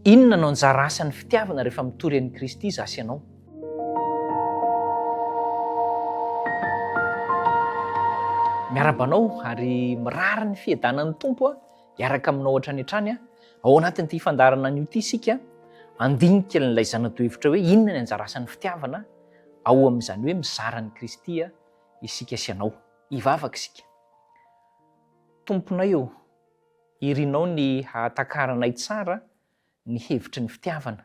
Inona no anjara asan'ny fitiavana rehefa mitory an'i Kristy izaho sy ianao? Miarahaba anao ary mirary ny fiadanan'ny Tompo hiaraka aminao hatrany hatrany. Ao anatin'ity fandaharana anio ity isika handinika an'ilay zana-dohevitra hoe inona ny anjara asan'ny fitiavana ao amin'izany hoe mizara an'i Kristy isika sy ianao. Hivavaka isika. Tomponay ô, Irinao ny hahatakaranay tsara ny hevitry ny fitiavana.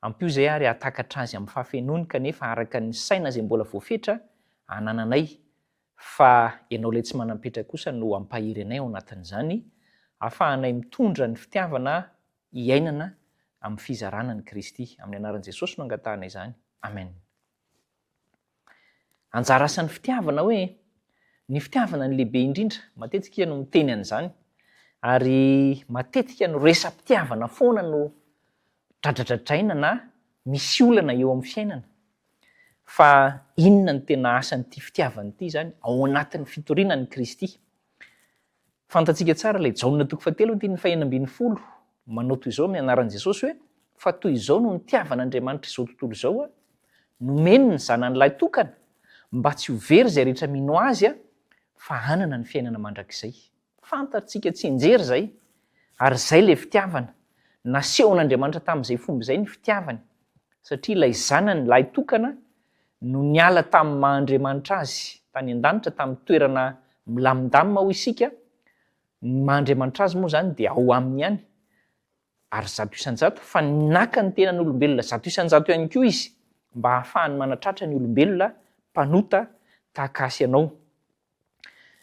Ampio izay ary hahatakatra azy amin'ny fahafenoany kanefa araka ny saina izay mbola voafetra anananay fa Ianao ilay tsy manam-petra kosa no hampahery anay ao anatin'izany ahafahanay mitondra ny fitiavana iainana amin'ny fizarana an'i Kristy. Amin'ny anaran'i Jesosy no angatahanay izany. Amen. Anjara asan'ny fitiavana hoe ny fitiavana no lehibe indrindra, matetika no miteny an'izany, ary matetika no resa-pitiavana foana no dradradradraina na misy olana eo amin'ny fiainana. Fa inona no tena asan'ity fitiavana ity izany ao anatin'ny fitoriana an'i Kristy? Fantatsika tsara ilay Jaona toko fahatelo andininy fahenina ambin'ny folo manao toy izao amin'ny anaran'i Jesosy hoe, Fa toy izao no nitiavan'Andriamanitra izao tontolo izao, nomeny ny Zanany lahy tokana, mba tsy ho very izay rehetra mino Azy, fa hanana ny fiainana mandrakizay. Fantatsika tsianjery izay, ary izay ilay fitiavana. Nasehon'Andriamanitra tamin'izay fomba izay ny fitiavany, satria ilay Zanany lahy tokana no niala tamin'ny maha Andriamanitra Azy tany an-danitra tamin'ny toerana milamindamina hoy isika, ny maha Andriamanitra Azy moa izany dia ao Aminy ihany ary 100%, fa naka ny tenan'olombelona 100% ihany koa Izy mba hahafahany manatratra ny olombelona mpanota tahaka ahy sy ianao.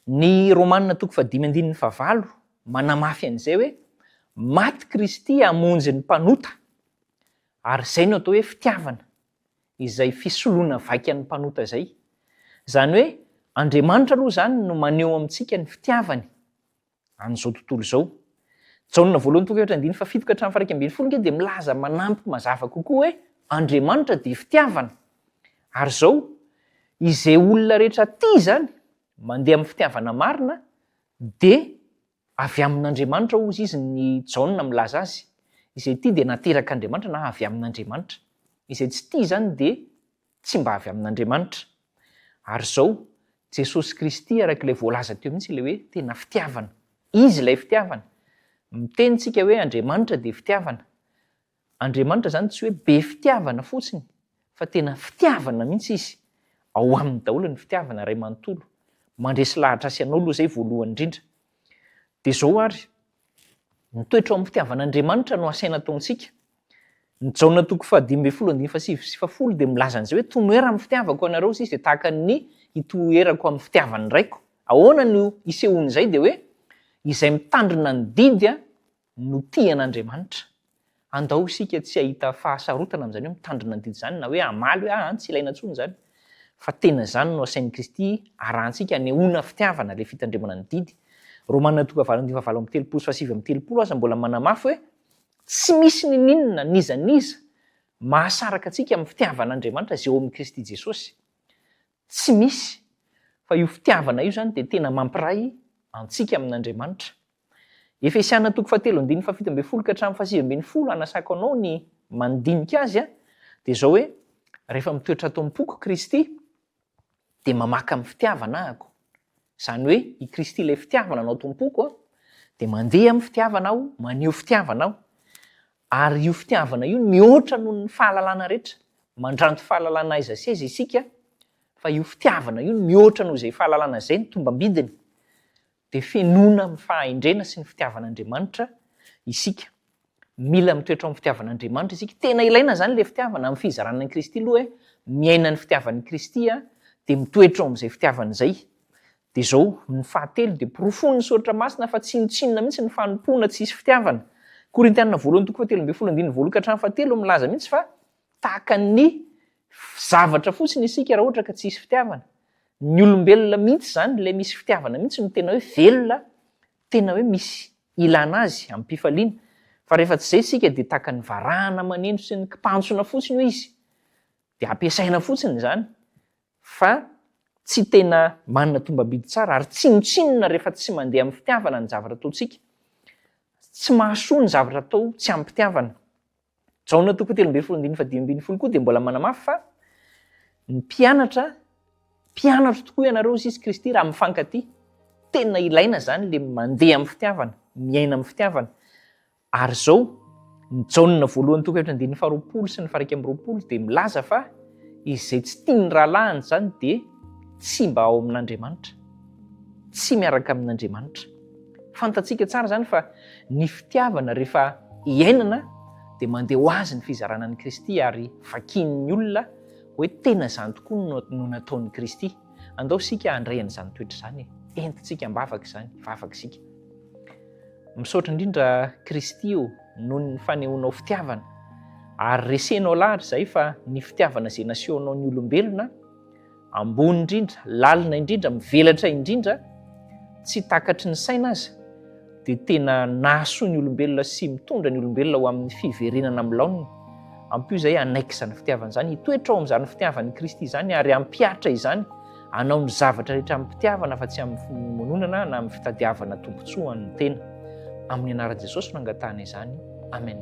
Ny Romana toko fahadimy andininy fahavalo manamafy an'izay hoe maty Kristy hamonjy ny mpanota ary izay no atao hoe fitiavana. izay fisoloana vaika ny mpanota izay. Izany hoe Andriamanitra aloha izany no maneho amintsika ny fitiavany an'izao tontolo izao. Jaona voalohany toko efatra andininy fahafito ka hatramin'ny faha-11 ange dia milaza manampy mazava kokoa hoe Andriamanitra dia fitiavana. Ary izao, izay olona rehetra tia izany, mandeha amin'ny fitiavana marina, dia Avy amin'Andriamanitra hozy izy ny Jaona milaza azy. Izay tia dia naterak'Andriamanitra na avy amin'Andriamanitra. Izay tsy tia izany dia tsy mba avy amin'Andriamanitra. Ary izao, Jesosy Kristy araka ilay voalaza teo mihitsy ilay hoe tena fitiavana. Izy ilay fitiavana. Miteny tsika hoe Andriamanitra dia fitiavana. Andriamanitra izany tsy hoe be fitiavana fotsiny fa tena fitiavana mihitsy Izy. Ao aminy daholo ny fitiavana iray manontolo. Mandresy lahatra ahy sy anao aloha izay voalohany indrindra. Dia izao ary, ny toetra ao amin'ny fitiavan'Andriamanitra no asaina ataontsika. Ny Jaona toko fahadimy ambin'ny folo andininy fahasivy sy fahafolo dia milaza an'izay hoe tomoera amin'ny fitiavako anareo hozy izy dia tahaka ny hitoerako amin'ny fitiavan'ny Raiko. Ahoana no isehoan'izay? Dia hoe izay mitandrina ny didy no tia an'Andriamanitra. Andao isika tsy hahita fahasarotana amin'izany hoe mitandrina ny didy izany na hoe hamaly hoe aa tsy ilaina intsony izany. Fa tena izany no asain'i Kristy arahantsika hanehoana fitiavana ilay fitandremana ny didy. Romana toko fahavalo andininy fahavalo amby telopolo sy faha-39 aza mbola manamafy hoe tsy misy n'ininona n'iza n'iza mahasaraka antsika amin'ny fitiavan'Andriamanitra izay ao amin'i Kristy Jesosy. Tsy misy. Fa io fitiavana io izany dia tena mampiray antsika amin'Andriamanitra. Efesiana toko fahatelo andininy fahafito ambin'ny folo ka hatramin'ny fahasivy ambin'ny folo hanasako anao ny mandinika azy dia izao hoe, rehefa mitoetra ato am-poko Kristy dia mamaka amin'ny fitiavana ahako. Izany hoe i Kristy ilay fitiavana no ato am-poko dia mandeha amin'ny fitiavana aho, maneho fitiavana aho. Ary io fitiavana io mihoatra noho ny fahalalana rehetra. Mandranto fahalalana aiza sy aiza isika fa io fitiavana io mihoatra noho izay fahalalana izay ny tombam-bidiny. dia fenoina amin'ny fahendrena sy ny fitiavan'Andriamanitra isika. Mila mitoetra ao amin'ny fitiavan'Andriamanitra isika. Tena ilaina izany ilay fitiavana amin'ny fizarana an'i Kristy aloha e. Miaina ny fitiavan'i Kristy dia mitoetra ao amin'izay fitiavana izay. Dia izao, ny fahatelo dia porofoin'ny Soratra Masina fa tsinontsinona mihitsy ny fanompoana tsisy fitiavana. Korintiana voalohany toko fahatelo ambin'ny folo andininy voalohany ka hatramin'ny fahatelo milaza mihitsy fa tahaka ny zavatra fotsiny isika raha ohatra ka tsisy fitiavana. Ny olombelona mihitsy izany, ilay misy fitiavana mihitsy no tena hoe velona, tena hoe misy ilana azy amim-pifaliana. Fa rehefa tsy izay isika dia tahaka ny varahana maneno sy ny kipantsona fotsiny hoy izy. Dia ampiasaina fotsiny izany fa tsy tena manana tombam-bidy tsara ary tsinontsinona rehefa tsy mandeha amin'ny fitiavana ny zavatra ataontsika. Tsy mahasoa ny zavatra atao tsy amim-pitiavana. Jaona toko 13 andininy faha-15 koa dia mbola manamafy fa ny mpianatra, mpianatro tokoa ianareo hoy sisa Kristy raha mifankatia. Tena ilaina izany le mandeha amin'ny fitiavana, miaina amin'ny fitiavana. Ary izao, ny Jaona voalohany toko efatra andininy faharoapolo sy ny faha-21 dia milaza fa izay tsy tia ny rahalahiny izany dia tsy mba ao amin'Andriamanitra, tsy miaraka amin'Andriamanitra. Fantatsika tsara izany fa ny fitiavana rehefa iainana dia mandeha ho azy ny fizarana an'i Kristy ary vakian'ny olona hoe tena izany tokoa no nataon'i Kristy. Andao isika handray an'izany toetra izany e! Entintsika am-bavaka izany, hivavaka isika. Misaotra indrindra Kristy o noho ny fanehoanao fitiavana ary resenao lahatra izay fa ny fitiavana izay nasehonao ny olombelona ambony indrindra, lalina indrindra, mivelatra indrindra, tsy takatry ny saina aza dia tena nahasoa ny olombelona sy mitondra ny olombelona ho amin'ny fiverenana amin'ny laoniny. Ampio izay hanaiky izany fitiavana izany, hitoetra ao amin'izany fitiavan'i Kristy izany ary hampihatra izany Hanao ny zavatra rehetra amim-pitiavana fa tsy amin'ny fimonomononana na amin'ny fitadiavana tombontsoa ho an'ny tena. Amin'ny anaran'i Jesosy no angatahana izany. Amen.